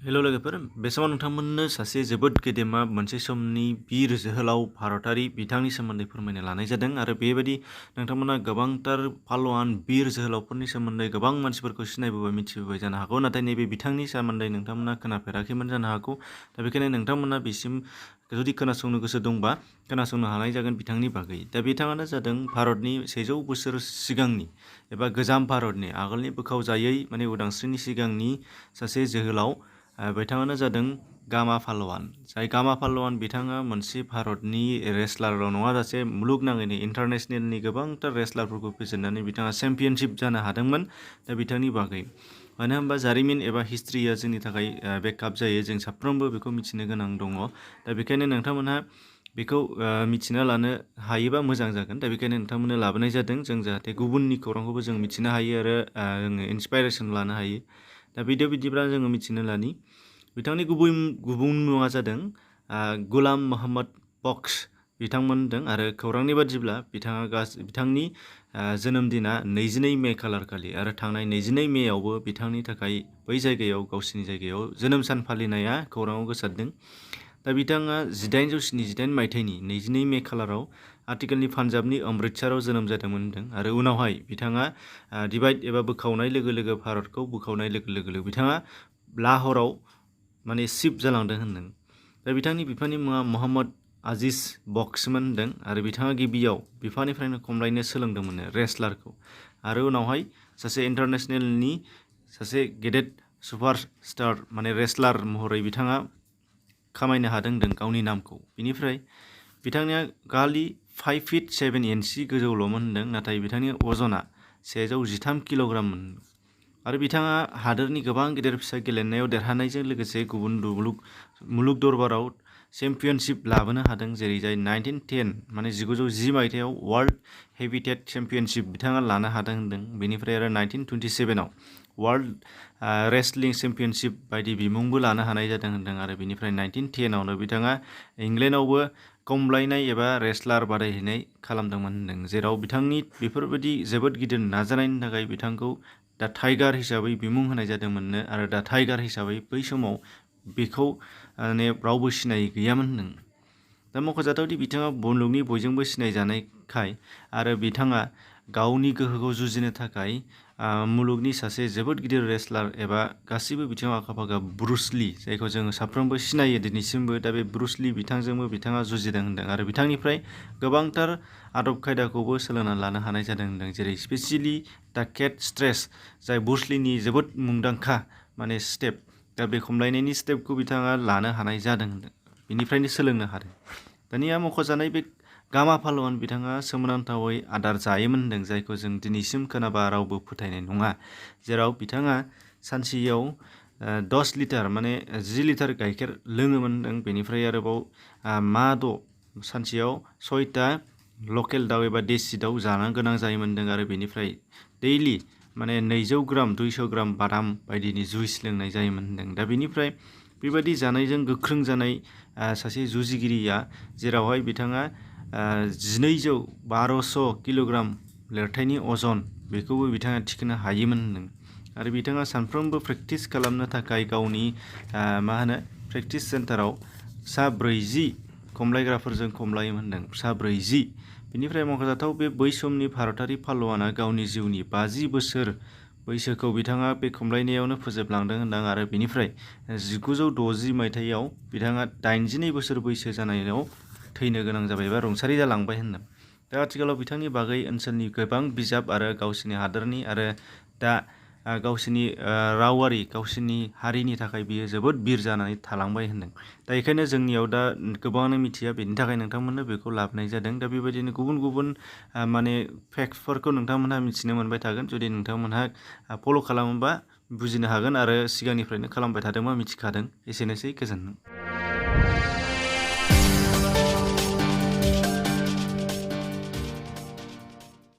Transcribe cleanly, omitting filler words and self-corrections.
Hello लोगोफोर, बे समाव नोंथांमोननो सासे जोबोद गेदेमा मोनसे समनि बिर जोहोलाव भारतारि बिथांनि सोमोन्दै फोरमायनो लानाय जादों आरो बेबायदि नोंथांमोना गोबांथार पालवान बिर जोहोलावफोरनि सोमोन्दै गोबां मानसिफोरखौ सिनायबोबाय मिथिबोबाय जानो हागौ, नाथाय नैबे बिथांनि सोमोन्दै नोंथांमोना खोनाफेराखैमोन जानो हागौ। दा बेखायनो नोंथांमोना बिसिम जुदि खोनासंनो गोसो दंबा खोनासंनो हानाय जागोन बिथांनि बागै। दा बिथाङानो जादों भारतनि 100 बोसोर सिगांनि एबा गोजाम भारतनि आगोलनि बोखावजायै माने उदांस्रिनि सिगांनि सासे जोहोलाव। बिथाङानो जादों गामा पालवान। जाय गामा पालवान बिथाङा मोनसे भारतनि रेसलारल' नङा, जासे मुलुगनाङैनो इन्टारनेसनेलनि गोबांथार रेसलारफोरखौ फेजेननानै बिथाङा चेम्पियनशिप जानो हादोंमोन। दा बिथांनि बागै मानो होनबा जारिमिन एबा हिस्ट्रिया जोंनि थाखाय बेकआप जायो, जों साफ्रोमबो बेखौ मिथिनो गोनां दङ। दा बेखायनो नोंथांमोनहा बेखौ मिथिना लानो हायोबा मोजां जागोन। दा बेखायनो नोंथांमोननो लाबोनाय जादों, जों जाहाथे गुबुननि खौरांखौबो जों मिथिनो हायो आरो जोङो इन्सपाइरेसन लानो हायो। दा बिदिब्ला जोङो मिथिनो लानि बिथांनि गुबुन मुङा जादों गुलाम मोहम्मद बख्श बिथांमोन होनदों आरो खौरांनि बादिब्ला बिथांनि जोनोम दिना 22 मे खालार खालि आरो थांनाय 22 मेआवबो बिथांनि थाखाय बै जायगायाव गावसिनि जायगायाव जोनोम सान फालिनाया खौराङाव गोसारदों। दा बिथाङा 1878 मायथाइनि 22 मे खालाराव आथिखालनि पान्जाबनि अमृतसराव जोनोम जादोंमोन होनदों आरो उनावहाय बिथाङा डिभाइड एबा बोखावनाय लोगो लोगो भारतखौ बोखावनाय लोगो लोगो बिथाङा लाहौराव माने शिफ्ट जालांदों होनदों। दा बिथांनि बिफानि मुङा मोहम्मद आजिज बख्शमोन होनदों आरो बिथाङा गिबियाव बिफानिफ्रायनो खमलायनो सोलोंदोंमोन रेसलारखौ आरो उनावहाय सासे इन्टारनेसनेलनि सासे गेदेर सुपारस्टार माने रेसलार महरै बिथाङा खामायनो हादों होनदों गावनि नामखौ। बिनिफ्राय बिथांनिया खालि 5 फीट 7 इंची गोजौल'मोन होनदों, नाथाय बिथांनि अजना 113 किल'ग्राममोन आरो बिथाङा हादोरनि गोबां गेदेर फिसा गेलेनायाव देरहानायजों लोगोसे गुबुन मुलुग दरबाराव चेम्पियनशिप लाबोनो हादों, जेरै जाय 1910 माने 1910 मायथाइयाव वर्ल्ड हेभिवेट चेम्पियनशिप बिथाङा लानो हादों होनदों। बेनिफ्राय आरो 1927आव वर्ल्ड रेसलिं चेम्पियनशिप बायदि बिमुंबो लानो हानाय जादों होनदों आरो बेनिफ्राय 1910आवनो बिथाङा इंलेन्डआवबो खमलायनाय एबा रेसलार बादायहैनाय खालामदोंमोन होनदों, जेराव बिथांनि बेफोरबायदि जोबोद गिदिर नाजानायनि थाखाय बिथांखौ दा टाइगार हिसाबै बिमुं होनाय जादोंमोननो आरो दा टाइगार हिसाबै बै समाव बेखौ माने रावबो सिनाय गैयामोन होनदों। दा मख'जाथावदि बिथाङा मुलुगनि बयजोंबो सिनायजानायखाय आरो बिथाङा गावनि गोहोखौ जुजिनो थाखाय मुलुगनि सासे जोबोद गिदिर रेसलार एबा गासैबो बिथिङाव आखा-फाखा ब्रुस ली, जायखौ जोङो साफ्रोमबो सिनायो दिनैसिमबो। दा बे ब्रुस ली बिथांजोंबो बिथाङा जुजिदों होनदों आरो बिथांनिफ्राय गोबांथार आदब खायदाखौबो सोलोंना लानो हानाय जादों होनदों, जेरै स्पेसियेलि दा केट स्ट्रेच, जाय ब्रुस लीनि जोबोद मुंदांखा माने स्टेप। दा बे खमलायनायनि स्टेपखौ बिथाङा लानो हानाय जादों होनदों, बेनिफ्रायनो सोलोंनो हादों। दानिया मख'जानाय बे गामा पालवान बिथाङा सोमोनांथावै आदार जायोमोन होनदों, जायखौ जों दिनैसिम खोनाबा रावबो फोथायनाय नङा, जेराव बिथाङा सानसेयाव 10 लिटार माने 10 लिटार गाइखेर लोङोमोन होनदों। बेनिफ्राय आरोबाव सानसेयाव 6टा लकेल दाउ एबा देसि दाउ जानो गोनां जायोमोन होनदों आरो बेनिफ्राय दैलि माने 200 ग्राम 200 ग्राम बादाम बायदिनि जुइस लोंनाय जायोमोन होनदों। दा बेनिफ्राय बेबायदि जानायजों गोख्रों जानाय सासे जुजिगिरिया, जेरावहाय बिथाङा 1200 किल'ग्राम लिरथायनि अजन बेखौबो बिथाङा थिखोनो हायोमोन होनदों आरो बिथाङा सानफ्रोमबो प्रेक्टिस खालामनो थाखाय गावनि प्रेक्टिस सेन्टाराव 40 खमलायग्राफोरजों खमलायोमोन होनदों, 40। बेनिफ्राय मख'जाथाव बे बै समनि भारतारि पालवाना गावनि जिउनि 50 बोसोर बैसोखौ बिथाङा बे खमलायनायावनो फोजोबलांदों होनदों आरो बेनिफ्राय 1960 मायथाइयाव बिथाङा 82 बोसोर बैसो जानायाव थैनो गोनां जाबाय एबा रुंसारि जालांबाय होनदों। दा आथिखालाव बिथांनि बागै ओनसोलनि गोबां बिजाब आरो गावसिनि हादोरनि आरो दा गावसिनि रावारि गावसिनि हारिनि थाखाय बियो जोबोद बिर जानानै थालांबाय होनदों। दा बेखायनो जोंनियाव दा गोबाङानो मिथिया, बेनि थाखाय नोंथांमोननो बेखौ लाबोनाय जादों। दा बेबायदिनो गुबुन गुबुन माने फेक्टफोरखौ नोंथांमोनहा मिथिनो मोनबाय थागोन जुदि नोंथांमोनहा फल' खालामोबा बुजिनो हागोन आरो सिगांनिफ्रायनो खालामबाय थादोंबा मिथिखादों। एसेनोसै, गोजोन्थों।